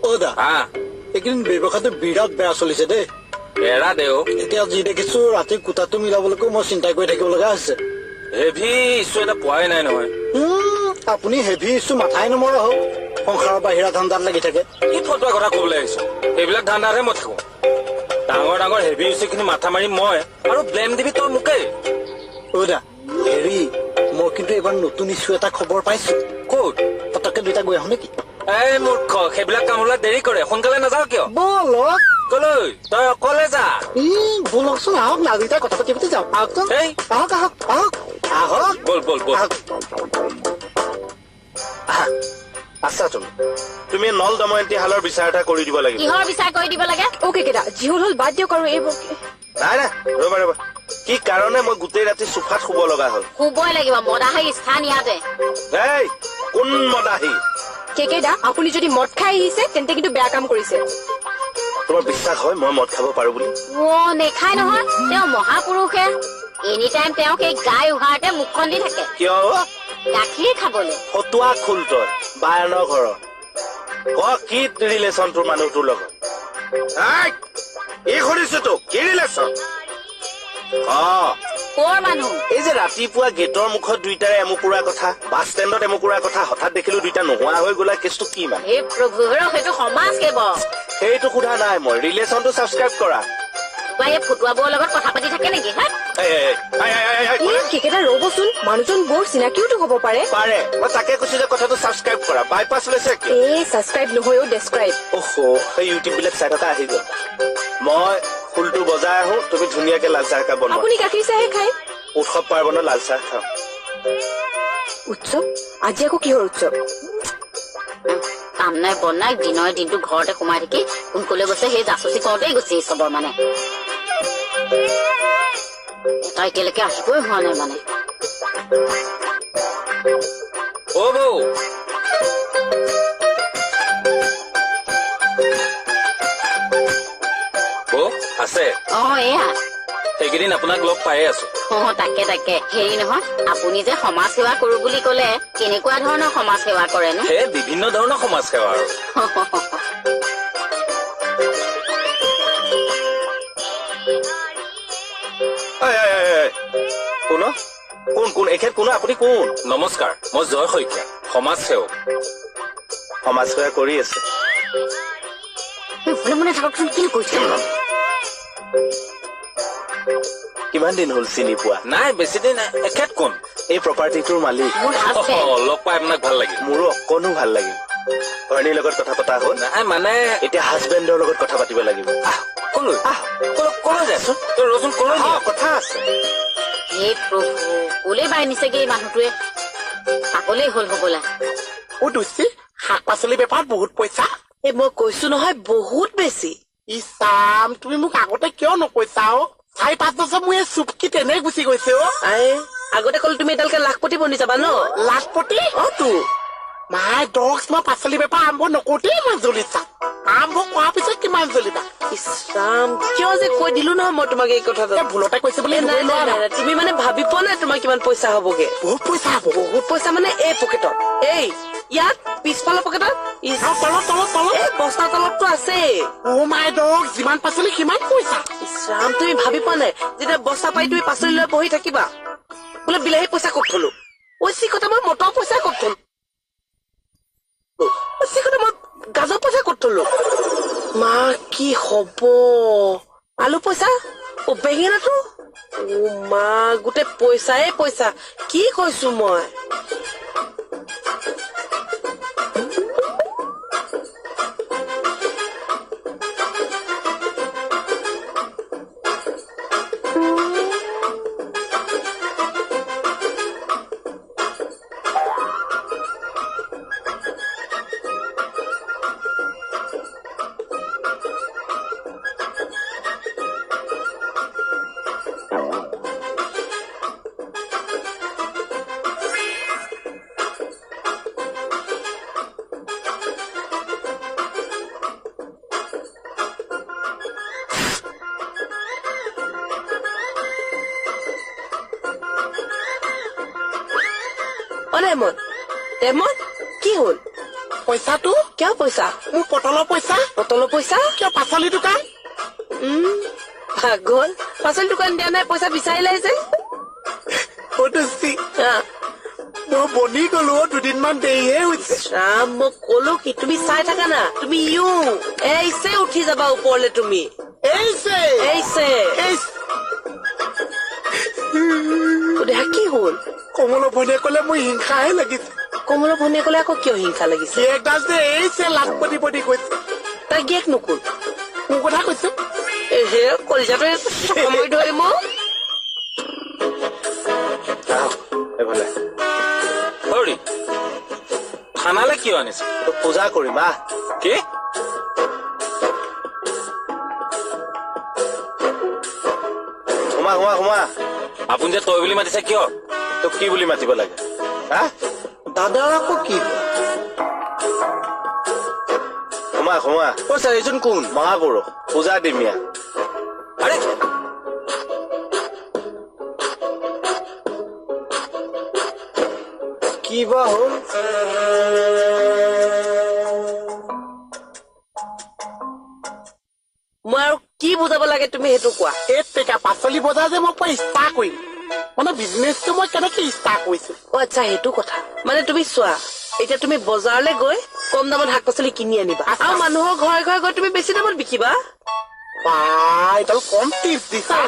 অ দা, এইকেইদিন ব্যৱসায়টো বিৰাট বেয়া চলিছে দেই। এৰা দেও। এতিয়া যি দেখিছো ৰাতি কোটাটো মিলাবলৈকো মই চিন্তা কৰি থাকিব লগা হৈছে। হেভি ইছ্যু এটা পোৱাই নাই নহয়। আপুনি হেভি ইছ্যু মাথাই নমৰা হওক, সংসাৰৰ বাহিৰা ধান্দাত লাগি থাকে। কি ফটোৱা কথা কবলৈ আহিছো, এইবিলাক ধান্দাতহে মই থাকো। ডাঙৰ ডাঙৰ হেভি ইছ্যু খিনি মাথা মাৰি মই আৰু ব্লেম দিবি তই মোকেই। অ দা, হেৰি মই কিন্তু এইবাৰ নতুন ইছ্যু এটা খবৰ পাইছো। ক'ত? পতককে দুইটা গৈ আহো নেকি? এই মূৰ্খ, সেইবিলাক কাম হ'লে দেৰি কৰে, সোনকালে নাযাও কিয়? বলক। কলৈ? তই অকলে যা। বলকচোন, আহক না, দুইটা কথা পাতি পাতি যাওঁ। আহকচোন, আহক আহক আহক আহক। বল বল বল। আচ্ছা, তুমি নল দময়ন্তী হালৰ বিচাৰ এটা কৰি দিব লাগিব। কিহৰ বিচাৰ কৰি দিব লাগে? অ'কে কেইটা, যি হ'ল হ'ল বাদ দিয়ক আৰু এইবোৰ। নাই নাই, ৰ'বা ৰ'বা, কি কাৰণে মই গোটেই ৰাতি চোফাত শুব লগা হ'ল? শুবই লাগিব, মদাহী স্থান ইয়াতে। এই কোন মদাহী? কেকেদা, আপুনি যদি মদ খাই আহিছে তেন্তে কিন্তু বেয়া কাম কৰিছে। তোমাৰ বিশ্বাস হয় মই মদ খাব পাৰো বুলি? অ নেখায় নহয়, তেওঁ মহাপুৰুষে। এনি টাইম তেওঁ সেই গাই উহাৰতে মুখখন দি থাকে। কিয়? গাখীৰ খাবলৈ। ফটুৱা খোল তই বায়নৰ ঘৰৰ। ক কি ৰিলেশ্যন তোৰ মানুহটোৰ লগত? এই সুধিছো তোক, কি ৰিলেশ্যন? কৰ মানুহ? এই যে ৰাতিপুৱা গেটৰ মুখত দুইটাৰে এমুকুৰা কথা, বাছ ষ্টেণ্ডত এমুকুৰা কথা, হঠাৎ দেখিলো দুইটা নোহোৱা হৈ গ'লা, কেছটো কি মানে? হে প্ৰভু, সেইটো সমাজ সেৱক। সেইটো সোধা নাই মই, ৰিলেশ্যনটো ছাবস্ক্ৰাইব কৰা। এই ফটুৱাবোৰৰ লগত কথা পাতি থাকে নেকি? কেকেটা ৰ'বচোন, মানুহজন বৰ চিনাকিওতো হ'ব পাৰে। পাৰে, মই তাকে কৈছো যে কথাটো ছাবস্ক্ৰাইব কৰা। বাইপাছ লৈছে। এই ছাবস্ক্ৰাইব নহয়, ডেছক্ৰাইব। অহ, সেই ইউটিউব বিলাক চাই থকা আহি গ'ল। মই ফুলটো বজাই আহো, তুমি ধুনীয়াকে লাল চাহ একাপ বনোৱা। আপুনি গাখীৰ চাহে খায়? উৎসৱ পাৰ্বণত লাল চাহ খাওঁ। উৎসৱ? আজি আকৌ কিহৰ উৎসৱ? কাম নাই বন নাই, দিনৰ দিনটো ঘৰতে সোমাই থাকি কোন কলৈ গৈছে সেই জাচুচি কৰোঁতেই গৈছে চবৰ। মানে এটা এতিয়ালৈকে আহিবই হোৱা নাই মানে। অ বৌ, বৌ আছে? অ এয়া, সেইকেইদিন আপোনাক লগ পায়ে আছো। অ তাকে তাকে, হেৰি নহয়, আপুনি যে সমাজ সেৱা কৰো বুলি কলে কেনেকুৱা ধৰণৰ সমাজ সেৱা কৰেনো? সেই বিভিন্ন ধৰণৰ সমাজ সেৱা আৰু। কোন কোন কোন এখেত কোন? আপুনি কোন? নমস্কাৰ, মই জয় শইকীয়া, সমাজ সেৱক। সমাজ সেৱা কৰি আছে? মনে মনে থাককচোন, কিনো কৈছে? কিমান দিন হ'ল চিনি পোৱা? নাই বেছি দিন। এখেত কোন? এই প্ৰপাৰ্টিটোৰ মালিক। লগ পাই আপোনাক ভাল লাগিল। মোৰো অকণো ভাল লাগিল। ভৰণীৰ লগত কথা পতা হ'ল? নাই মানে এতিয়া হাজবেণ্ডৰ লগত কথা পাতিব লাগিব। কলৈ কলৈ যাচোন, তই ৰচোন, কলৈ কথা আছে। হে প্ৰভু, ক'লে বাই নিছেগে এই মানুহটোৱে, পাগলেই হ'ল হ'বলা। অ দোষী, শাক পাচলি বেপাৰত বহুত পইচা। এই মই কৈছো নহয়, বহুত বেছি। ইছাম, তুমি মোক আগতে কিয় নকৈছা? অ 4-5 বছৰ মোৰ এই চুপকি তেনেই গুচি গৈছে। অ আগতে ক'লে তুমি এডালকে লাখপতি বনি যাবা ন? লাখপতি? অ তো মাই ডগছ, মই পাচলি বেপাৰ আৰম্ভ নকৰোতেই ইমান জ্বলিছা, আৰম্ভ কৰাৰ পিছত কিমান জ্বলিবা? ইছৰাম, কিয় যে কৈ দিলো নহয় মই তোমাক এই কথাটো। ভুলতে কৈছে বুলি। তুমি মানে ভাবি পোৱা নাই তোমাৰ কিমান পইচা হ'বগে। বহুত পইচা হ'ব। বহুত পইচা মানে এই পকেটত, এই ইয়াত পিছফালৰ পকেটত, এই বস্তা তলততো আছে। অ মাই ডগ, যিমান পাচলি সিমান পইচা। ইছৰাম, তুমি ভাবি পোৱা নাই, যেতিয়া বস্তা পাই তুমি পাচলি লৈ বহি থাকিবা, বোলে বিলাহী পইচা ক'ত থলো, ঐ চিকটা মই মটৰ পইচা ক'ত থলো, চিকটা মই গাজৰ পইচা ক'ত থলো, মা কি হ'ব, আলু পইচা, অ বেঙেনাটো, অ মা গোটেই পইচাই পইচা। কি কৈছো মই? কি হ'ল? পইচাটো? কিয় পইচা? মোৰ পটলৰ পইচা। পটলৰ পইচা? কিয় পাচলি দোকান? পাগল, পাচলি দোকান দিয়া নাই, পইচা বিচাৰিলাই যে। মই বনি গলো, দুদিনমান দেৰিহে হৈছে। ৰাম, মই কলো কি তুমি চাই থাকা না, তুমি ইউ এইছে উঠি যাবা ওপৰলে। তুমি এইছে এইছে। দেহা কি হ'ল? কমলৰ ভনীয়ে কলে মোৰ হিংসাহে লাগিছে। কমলৰ ভনীয়ে কলে আকৌ কিয় হিংসা লাগিছে? গিয়েকডাল যে এইছে লাখপতি বনি গৈছে। তাই গিয়েক নকুল মোৰ কথা কৈছো। এহে কলিজাটো সময় ধৰিম। থানালে কিয় আনিছে? পূজা কৰিম। আহ কি? সোমা সোমা সোমা। আপুনি যে তই বুলি মাতিছে কিয়? তোক কি বুলি মাতিব লাগে? হা দাদাৰ আকৌ কি? সোমা সোমা। অ ছাৰ, এইজন কোন? মহাপুৰুষ, পূজা দিম ইয়াত। আৰে কি বা হ'ল? মই আৰু কি বুজাব লাগে তুমি সেইটো কোৱা। এই টেকা পাচলি বজাৰ যে মই পৰা ষ্টাৰ্ট কৰিম, মানে বিজনেছটো মই কেনেকে ষ্টাৰ্ট কৰিছো। অ আচ্ছা, সেইটো কথা। মানে তুমি চোৱা, এতিয়া তুমি বজাৰলৈ গৈ কম দামত শাক পাচলি কিনি আনিবা আৰু মানুহৰ ঘৰে ঘৰে গৈ তুমি বেছি দামত বিকিবা। এইডাল কম টিপছ দিছা।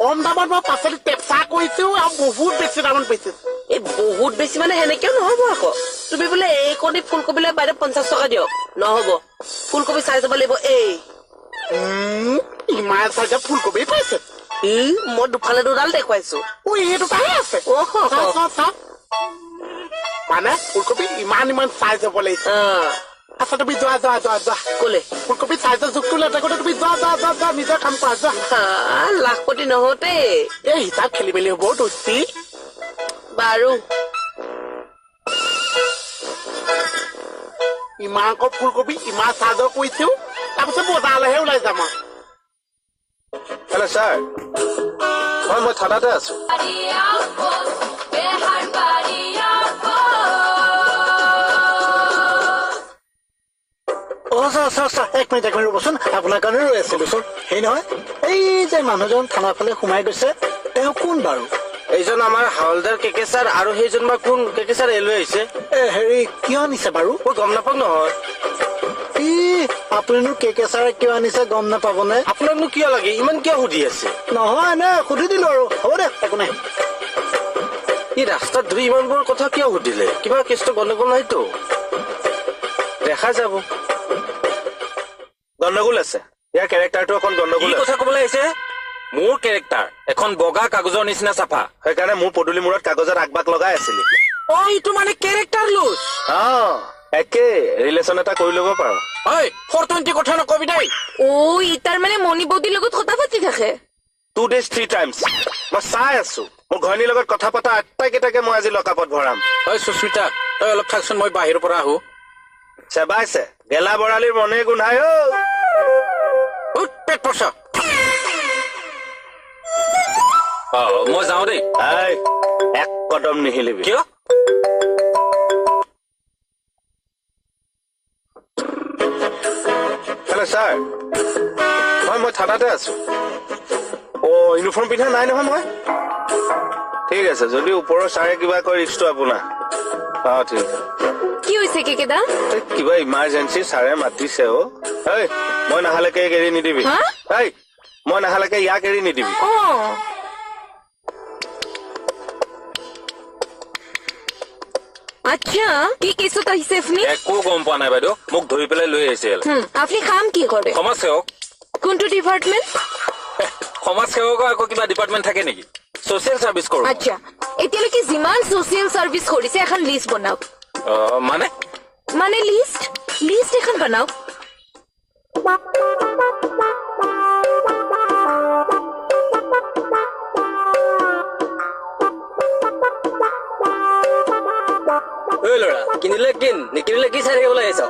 কম দামত মই পাচলি টেপচা কৰিছো আৰু বহুত বেছি দামত বেচিছো। এই বহুত বেছি মানে সেনেকেও নহব আকৌ। তুমি বোলে এইকণি ফুলকবি লৈ বাইদেউ 50 টকা দিয়ক, নহব। ফুলকবি চাই যাব লাগিব। এই ইমান চাইজৰ ফুলকবি পাইছে। মই দুফালে দুডাল দেখুৱাইছো। এই দুটাহে আছে। মানে ফুলকবি ইমান ইমান চাইজ হ'ব লাগিছে। আচ্ছা তুমি যোৱা যোৱা যোৱা যোৱা। কলে ফুলকবি চাইজৰ জোখটো নাথাকোতে তুমি যোৱা যোৱা যোৱা যোৱা, নিজৰ কাম কৰা যোৱা। লাখপতি নহওঁতে এই হিচাপ খেলি মেলি হ'ব দোস্তি। বাৰু ইমান আকৌ ফুলকবি ইমান চাইজৰ কৰিছো, তাৰপিছত বজাৰলৈহে ওলাই যাম। হেল্ল' ছাৰ, হয় মই থানাতে আছো। অ ছাৰ ছাৰ ছাৰ, এক মিনিট এক মিনিট ৰ'বচোন, আপোনাৰ কাৰণে ৰৈ আছিলো ছাৰ। হেৰি নহয়, এই যে মানুহজন থানাৰ ফালে সোমাই গৈছে, তেওঁ কোন বাৰু? এইজন আমাৰ হাৱলদাৰ কেকে ছাৰ, আৰু সেইজন বা কোন? কেকে ছাৰ এলৈ আহিছে। এ হেৰি, কিয় আনিছে বাৰু? মই গম নাপাওঁ নহয়। ই আপুনিনো কেকে ছাৰে কিয় আনিছে গম নাপাবনে? আপোনাকনো কিয় লাগে, ইমান কিয় সুধি আছে? নহয় এনে সুধি দিলো আৰু, হ'ব দে একো নাই। ই ৰাস্তাত ধৰি ইমানবোৰ কথা কিয় সুধিলে? কিবা কেছটো গণ্ডগোল নাইতো? দেখা যাব। গণ্ডগোল আছে, ইয়াৰ কেৰেক্টাৰটো অকণ গণ্ডগোল। কথা কবলৈ আহিছে? মোৰ কেৰেক্টাৰ এখন বগা কাগজৰ নিচিনা চাফা, সেইকাৰণে মোৰ পদূলি মূৰত কাগজত আগবাগ লগাই আছিলি। অ এইটো মানে কেৰেক্টাৰ লুজ। অ একে ৰিলেশ্যন এটা কৰি ল'ব পাৰ। ঐ 420 কথা নকবি দেই। অ ই তাৰ মানে মণি বৌদিৰ লগত কথা পাতি থাকে। 2 days 3 times মই চাই আছো। মোৰ ঘৈণীৰ লগত কথা পতা আটাইকেইটাকে মই আজি লকআপত ভৰাম। ঐ সুস্মিতা, তই অলপ থাকচোন, মই বাহিৰৰ পৰা আহো। চেবাইছে গেলা বৰালিৰ মনে গোন্ধাই। অ পেট পচা। অ মই যাওঁ দেই। এক কদম নিহিলিবি। কিয়? হেল্ল' ছাৰ, হয় মই থানাতে আছো। অ ইউনিফৰ্ম পিন্ধা নাই নহয় মই। ঠিক আছে, যদি ওপৰৰ ছাৰে কিবা কয় ৰিক্সটো আপোনাৰ। অ ঠিক আছে। কি হৈছে কেকেদা? কিবা ইমাৰ্জেঞ্চি ছাৰে মাতিছে। অ এই মই নাহালৈকে ইয়াক এৰি নিদিবি। এই মই নাহালৈকে ইয়াক এৰি নিদিবি। আচ্ছা, কি কেছত আহিছে আপুনি? একো গম পোৱা নাই বাইদেউ, মোক ধৰি পেলাই লৈ আহিছে। আপুনি কাম কি কৰে? সমাজ সেৱক। কোনটো ডিপাৰ্টমেণ্ট? সমাজ সেৱকৰ আকৌ কিবা ডিপাৰ্টমেণ্ট থাকে নেকি? ছচিয়েল চাৰ্ভিচ কৰো। আচ্ছা, এতিয়ালৈকে যিমান ছচিয়েল চাৰ্ভিচ কৰিছে এখন লিষ্ট বনাওক। মানে? মানে লিষ্ট, লিষ্ট এখন বনাওক। ঐ ল'ৰা, কিনিলে কিন, নিকিনিলে কি চাই থাকিবলৈ আহিছ?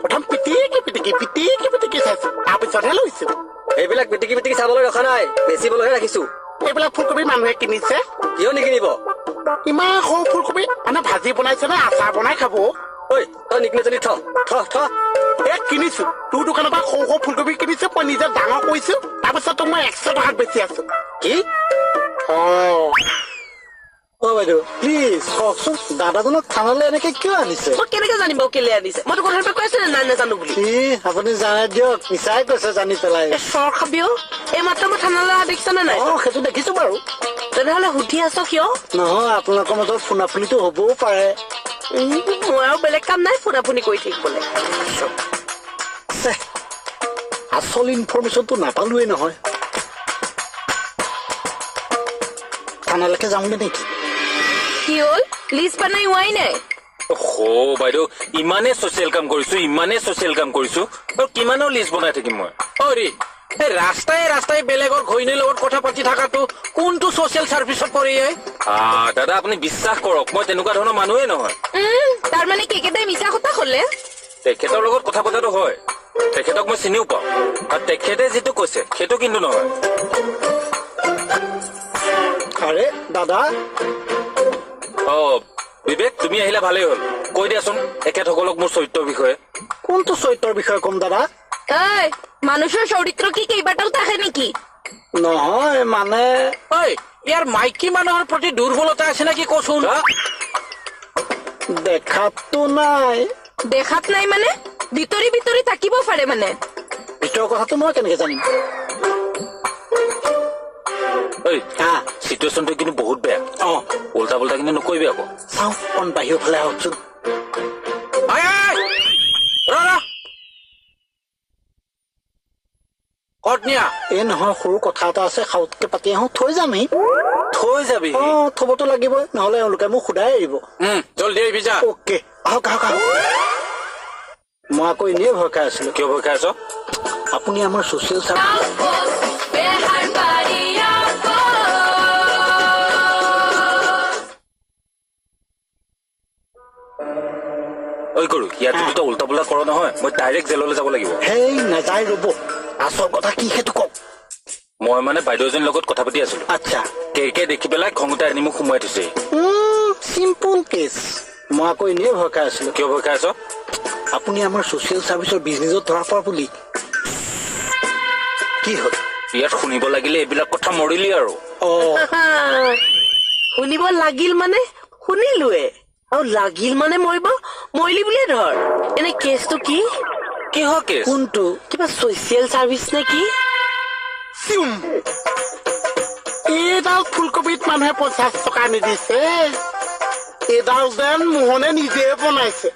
প্ৰথম পিটিকি পিটিকি পিটিকি পিটিকি চাইছো, তাৰপিছতহে লৈছো। এইবিলাক পিটিকি পিটিকি চাবলৈ ৰখা নাই, বেচিবলৈহে ৰাখিছো। এইবিলাক ফুলকবি মানুহে কিনিছে? কিয় নিকিনিব? ইমান সৰু ফুলকবি মানে ভাজি বনাইছে নে আচাৰ বনাই খাব? ঐ তই নিকিনে থ থ থ। এ কিনিছো, তোৰ দোকানৰ পৰা সৰু সৰু ফুলকবি কিনিছো, মই নিজে ডাঙৰ কৰিছো, তাৰপিছত তোক মই 100 টকাত বেচি আছো। কি? অ বাইদেউ প্লিজ কওকচোন, দাদাজনক থানালৈ এনেকে কিয় আনিছে? মই কেনেকে জানিম বাৰু কেলে আনিছে? মইতো কথা কৈ আছো নাই নাজানো বুলি। আপুনি জানে দিয়ক, মিছাই কৈছে জানি পেলাই। চৰ খাবি অ, এই মাত্ৰ মই থানালৈ অহা দেখিছ নে নাই? অ সেইটো দেখিছো বাৰু। তেনেহলে সুধি আছ কিয়? নহয়, আপোনালোকৰ মাজত ফোনাফুনিটো হ'বও পাৰে। মই আৰু বেলেগ কাম নাই ফোনাফুনি কৰি থাকিবলৈ। আচল ইনফৰমেশ্যনটো নাপালোৱেই নহয়। থানালৈকে যাওঁগে নেকি? কি হ'ল, লিষ্ট বনাই হোৱাই নাই? অ বাইদেউ, ইমানেই ছচিয়েল কাম কৰিছো, ইমানেই ছচিয়েল কাম কৰিছো, আৰু কিমানৰ লিষ্ট বনাই থাকিম মই? অৰি এই ৰাস্তাই ৰাস্তাই বেলেগৰ ঘৈণীৰ লগত কথা পাতি থকাটো কোনটো ছচিয়েল চাৰ্ভিচত পৰে? দাদা আপুনি বিশ্বাস কৰক, মই তেনেকুৱা ধৰণৰ মানুহেই নহয়। তাৰমানে কেকেটাই মিছা কথা ক'লে? তেখেতৰ লগত কথা পতাটো হয়, তেখেতক মই চিনিও পাওঁ, আৰু তেখেতে যিটো কৈছে সেইটো কিন্তু নহয়। আৰে দাদা। অ বিবেক, তুমি আহিলে ভালেই হ'ল। কৈ দিয়াচোন এখেতসকলক মোৰ চৰিত্ৰৰ বিষয়ে। কোনটো চৰিত্ৰৰ বিষয়ে কম দাদা? ঐ, মানুহৰ চৰিত্ৰ কি কেইবাটাও থাকে নেকি? নহয় মানে, ঐ ইয়াৰ মাইকী মানুহৰ প্ৰতি দুৰ্বলতা আছে নেকি কচোন? দেখাততো নাই। দেখাত নাই মানে ভিতৰি ভিতৰি থাকিব পাৰে মানে? ভিতৰৰ কথাটো মই কেনেকে জানিম? ঐ চিটুৱেশ্যনটো কিন্তু বহুত বেয়া। অ উল্টা পুল্টা কিন্তু নকৰিবি আকৌ। চাওঁ অকণ বাহিৰৰ ফালে আহকচোন। এই নহয়, সৰু কথা এটা আছে, সাউতকে পাতি আহো, থৈ যামহি। থৈ যাবি? অ থবতো লাগিবই, নহলে এওঁলোকে মোক সোধাই এৰিব। জলদি আহিবি যা। অ'কে, আহক আহক আহক। মই আকৌ এনেই ভয় খাই আছিলো। কিয় ভয় খাই আছ? আপুনি আমাৰ ছচিয়েল চাৰ্ভিচ। ঐ কৰো, ইয়াত যদি তই উল্টা পুল্টা কৰ নহয়, মই ডাইৰেক্ট জেললৈ যাব লাগিব। হেই নাযায়, ৰ'ব, আচল কথা কি সেইটো কওক। মই মানে বাইদেউ এজনীৰ লগত কথা পাতি আছিলো। আচ্ছা। কেকে দেখি পেলাই খঙতে আনি মোক সোমোৱাই থৈছে। চিম্পুল কেছ। মই আকৌ এনেই ভয় খাই আছিলো। কিয় ভয় খাই আছ? আপুনি আমাৰ ছচিয়েল চাৰ্ভিচৰ বিজনেছত ধৰা পৰা বুলি। কি হ'ল? ইয়াত শুনিব লাগিলে এইবিলাক কথা মৰিলি আৰু। অ শুনিব লাগিল মানে শুনিলোৱে, আৰু লাগিল মানে মৰিব, মৰিলি বুলিয়ে ধৰ। এনে কেছটো কি? কিহৰ কেছ? কোনটো? কিবা ছচিয়েল চাৰ্ভিচ নে কি? এইডাল ফুলকবিত মানুহে 50 টকা নিদিছে, এইডাল যেন মোহনে নিজে বনাইছে।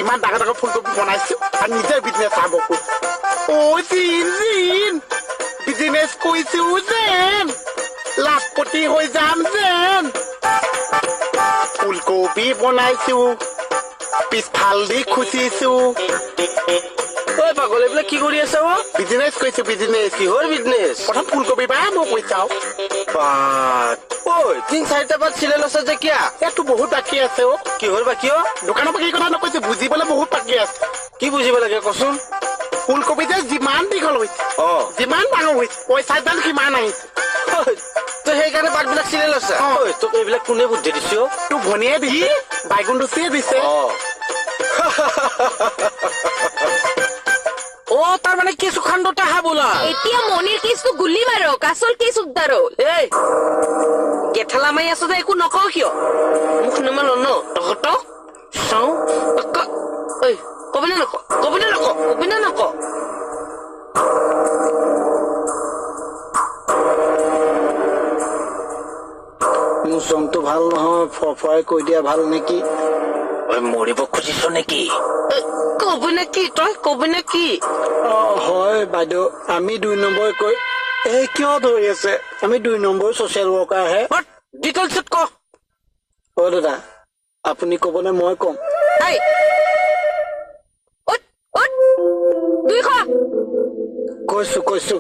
ইমান ডাঙৰ ডাঙৰ ফুলকবি বনাইছো আৰু নিজে বিজনেছ আৰম্ভ কৰিছো। অ জিন জিন বিজনেছ কৰিছো যেন, লাখপতি হৈ যাম যেন। ফুলকবি বনাইছো, পিছফাল দি খুচিছো। ঐ পাগল, এইবিলাক কি কৰি আছা? বিজনেছ কৰিছো, বিজনেছ। কিহৰ বিজনেছ? প্ৰথম ফুলকবি পৰা মই কৈ চাওঁ। ঐ 3-4টা পাত চিলাই লৈছ যে কিয়া? এইটো বহুত বাকী আছে অ। কিহৰ বাকী অ? দোকানৰ বাকী কথা নকৈছে, বুজিবলৈ বহুত বাকী আছে। কি বুজিব লাগে কচোন? ফুলকবি যে যিমান দীঘল হৈছে, যিমান ডাঙৰ হৈছে, পইচা যেন সিমান আহিছে। তই সেইকাৰণে পাতবিলাক চিলাই লৈছা? তোক এইবিলাক কোনে বুদ্ধি দিছে? তোৰ ভনীয়ে দিছে, বাইগুণ দুচিয়ে দিছে। অ তাৰ মানে কেঁচু খান্দোতে হা বোলা। এতিয়া মনিৰ কেছটো গুলি মাৰক, আচল কেছ উদ্ধাৰ হ'ল। এই গেঠালা মাৰি আছ যে, একো নকওঁ কিয়? মুখ নেমেল ন তহঁতক চাওঁ। ঐ কবিনে নক, কবিনে নক, কবিনে নক। মোৰ চংটো ভাল নহয়, ফৰফৰাই কৈ দিয়া ভাল নেকি? ঐ মৰিব খুজিছ নেকি? কবি নে কি তই, কবি নে কি? অ হয় বাইদেউ, আমি 2 নম্বৰ কৈ। এই কিয় ধৰি আছে? আমি 2 নম্বৰ ছচিয়েল ৱৰ্কাৰ হে। ডিটেইলছত ক। অ দাদা, আপুনি ক'বনে মই কম? কৈছো কৈছো।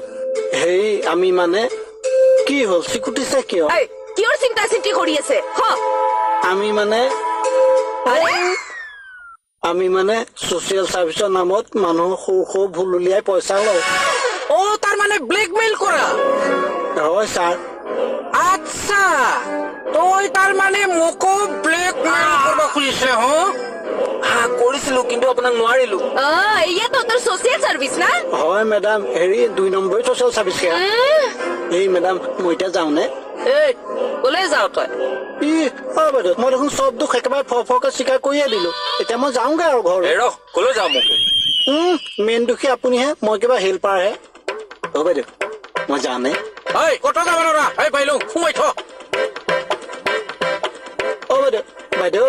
হেৰি আমি মানে কি হ'ল, চিকুটিছে কিয়? কিয় চিন্তা চিন্তি কৰি আছে? আমি মানে আমি মানে ছচিয়েল চাৰ্ভিচৰ নামত মানুহৰ সৰু সৰু ভুল উলিয়াই পইচা লওঁ। অ তাৰ মানে ব্লেকমেইল কৰা? হয় ছাৰ। আচ্ছা, তই তাৰ মানে মোকো ব্লেকমেইল কৰিব খুজিছে? হ, হা কৰিছিলো, কিন্তু আপোনাক নোৱাৰিলো। এয়া তহঁতৰ ছচিয়েল চাৰ্ভিচ না? হয় মেডাম, হেৰি 2 নম্বৰে ছচিয়েল চাৰ্ভিচ। এই মেডাম, মই এতিয়া যাওঁনে? এই ক'লে যাওঁ তই? ই অ বাইদেউ, মই দেখোন চব দুখ একেবাৰে ফ ফকে স্বীকাৰ কৰিয়ে দিলো। এতিয়া মই যাওঁগে আৰু ঘৰ। ক'লৈ যাওঁ মোক? মেইন দুখী আপুনিহে, মই কিবা হেল্পাৰহে। অ বাইদেউ, মই যাওঁনে? ক'ত যাব নোৱাৰা? এই বাইলুং সোমাই থ। অ বাইদেউ, বাইদেউ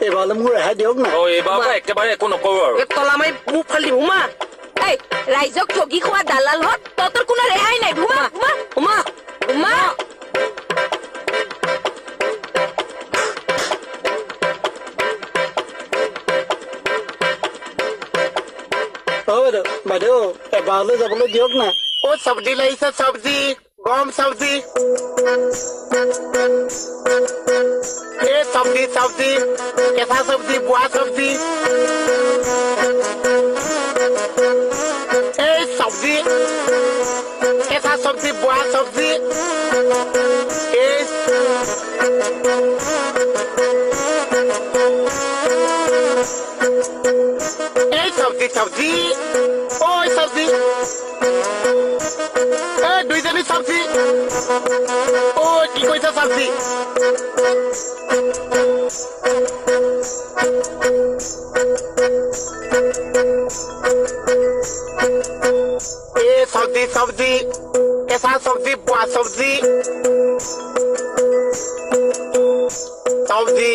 এইবাৰলৈ মোক ৰেহাই দিয়ক না। এইবাৰ পৰা একেবাৰে একো নকৰো আৰু। তলা মাৰি মোক ফালি দিম। সোমা। এই ৰাইজক ঠগি খোৱা দালালহঁত, তহঁতৰ কোনো ৰেহাই নাই। সোমা সোমা সোমা সোমা। অ বাইদেউ, বাইদেউ এবাৰলৈ যাবলৈ দিয়ক না। অ চব্জি লাগিছে, চব্জি, গৰম চব্জি। এই চব্জি চব্জি, কেঁচা চব্জি, বোৱা চব্জি। এই চব্জি, কেঁচা চব্জি, বোৱা চব্জি। এই এই চব্জি চব্জি, ঐ চব্জি, এই দুইজনী চব্জি। ঐ কি কৰিছা চব্জি? এই চব্জি চব্জি, কেঁচা চব্জি, বোৱা চব্জি, চব্জি।